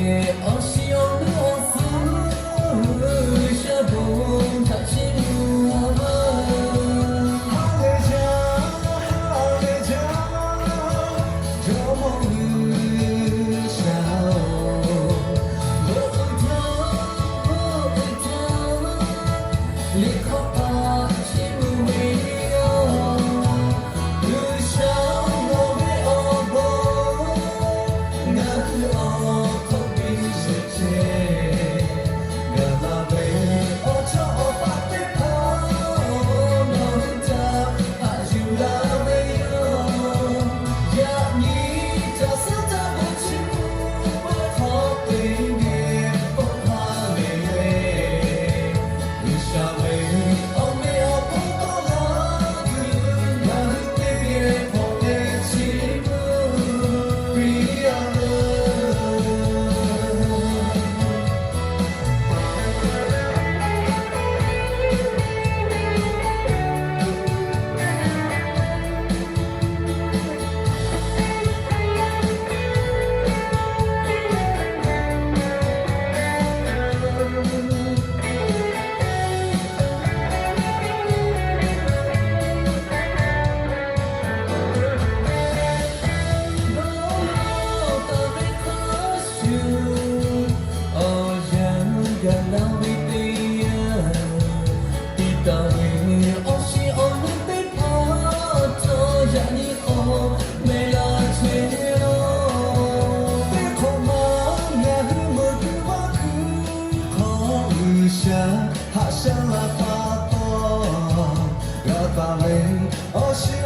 Awˬ shiˍ awˬ nu awˬ suhˍ G'uiˬsha bon htaꞈ chiˇ mvuh laˇ ve. Ha lehˬ jaˇ, ha lehˬ jaˇ, Jawˇmawˇ G'uiˬsha-oˬ, ngaˬ hui htaꞈ, ngaˬ hui htaꞈ liꞈ hkawˇ htaꞈ chiˇ mvuh ve yoˬ. G'uiˬsha nawˬ ve awˬ bon ngaˬ hui awˬ hk'aw biˇ shehˍ chehˇ gaˬ la ve, awˬ chawˇ awˬ paˆ teˇ hpaˍ nawˬ hui htaꞈ haꞈ yuˬ laˇ ve yoˬ. Yaꞈ nyi htaꞈ suhˉ taˇ ve chi mvuhˇ hk'aw teˇ geh k'oˆ hk'a le le, G'uiˬsha ve awˬ meh awˬ hponˇ tawˆ la tuˬ, ngaˬ hui teˇ geh hk'awꞈ leh chi mvuhˇ piˇ a le. Dawˇ nawˇ taˍ ve hk'a shuˍ, awˬ yanˇ gaˬ la ve teˇ yanˇ, tiˇ taˍ ve awˬ shiˍ awˬ nu teˇ hpaˍ htawˇ yaꞈ nyi k'awꞈ meh la chehˇ ve yoˬ. Teˇ hk'awꞈ ma ngaˬ hui meuꞈ keu vaˇ hkui hk'aw G'uiˬsha haꞈ shaˉ la pa taw, g'a taˍ ve awˬ shiˍ